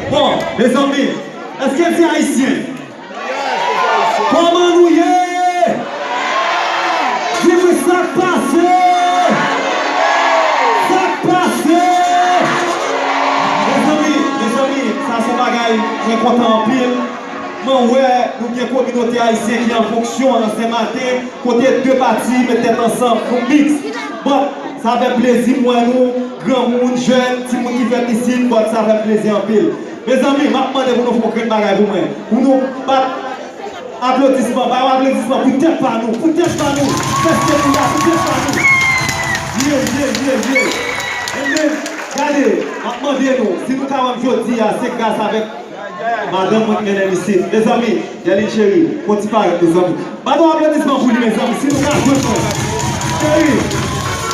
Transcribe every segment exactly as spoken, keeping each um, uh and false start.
Bon, mezanmi, èske se ayisyen? Kòman nou ye? Di mwen sa k pase? Sa k pase? Mezanmi, mezanmi, sa se yon bagay mwen kontan anpil. Mwen wè nou gen kominote ayisyen ki an fonksyon nan Senmaten, kote de pati met tèt ansanm, nou miks. But sa fè plezi m wè nou, granmoun, jèn, timoun ki fèt isit, but sa fè m plezi anpil. Mezanmi, m ap mande pou nou fè yon grenn bagay pou mwen. Pou nou bat aplodisman, ba yo aplodisman pou tèt pa nou, pou tèt pa nou. Fèste nou la, pou tèt pa nou. Yeah, yeah, yeah, yeah. Amen. Gade, m ap mande nou, si nou ka wè m jodi a, se gras avèk madanm mwen ki mennen m isit. Mezanmi, Guerline cheri, fè yon ti parèt, mezanmi. Bat yon aplodisman pou li, mezanmi, si nou ka jwenn mwen. Cheri,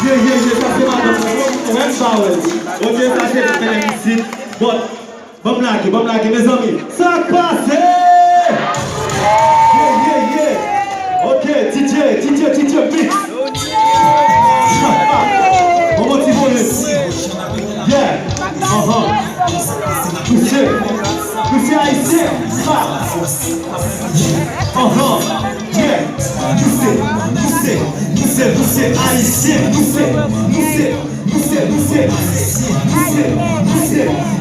ye, ye, ye, sa se madanm mwen. Ou menm pa wè l. Ok, sa se li ki mennen m isit. But, ban m lage, ban m lage, mezanmi. Sa k pase? Ye, ye, ye. Ok, D J, D J, D J, mix. Yon bon ti volim. Yeah. Uh-huh. Pouse. Pouse ayisyen. Sa. Uh-huh. Yeah. Pouse. Pouse. Pouse. Pouse ayisyen. Pouse. Pouse. Pouse. Pouse. Pouse. Pouse.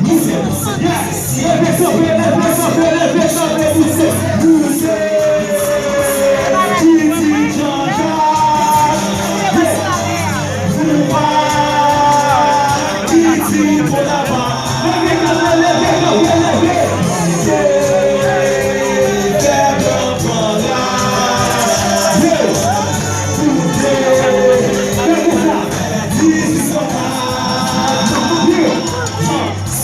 Pouse. Yeah. Leve kanpe, leve kanpe, leve kanpe, pouse. Pouse. Titi Janja. Yeah. Poupa. Titi Bonapa. Leve kanpe, leve kanpe, leve. Yeah. Fè blan pran laj. Yeah. Pouse. Fè konsa. Titi Bonapa. Yeah.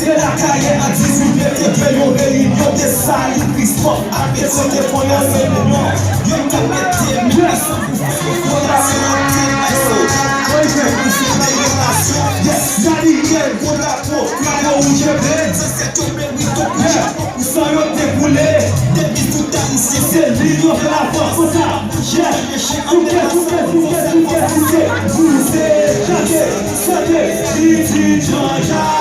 Se lakay ak dizuit me te gen yon reyinyon Desalin, Kristòf ak Petro te fè yon reyinyon. Yo t ap mete mwen sou pou fè yon fondasyon antre bay sòlda ak pou fè bay relasyon. Yes, Daniel, gwo drapo, drapo wouj e ble. Zansèt yo merite yon kout chapo pou san yo te koule. Depi tout Ayisyen se li yo fè lavan konsa. Yeah, souke, souke, souke, souke, souke. Pouse, chante, chante, Titi Janja.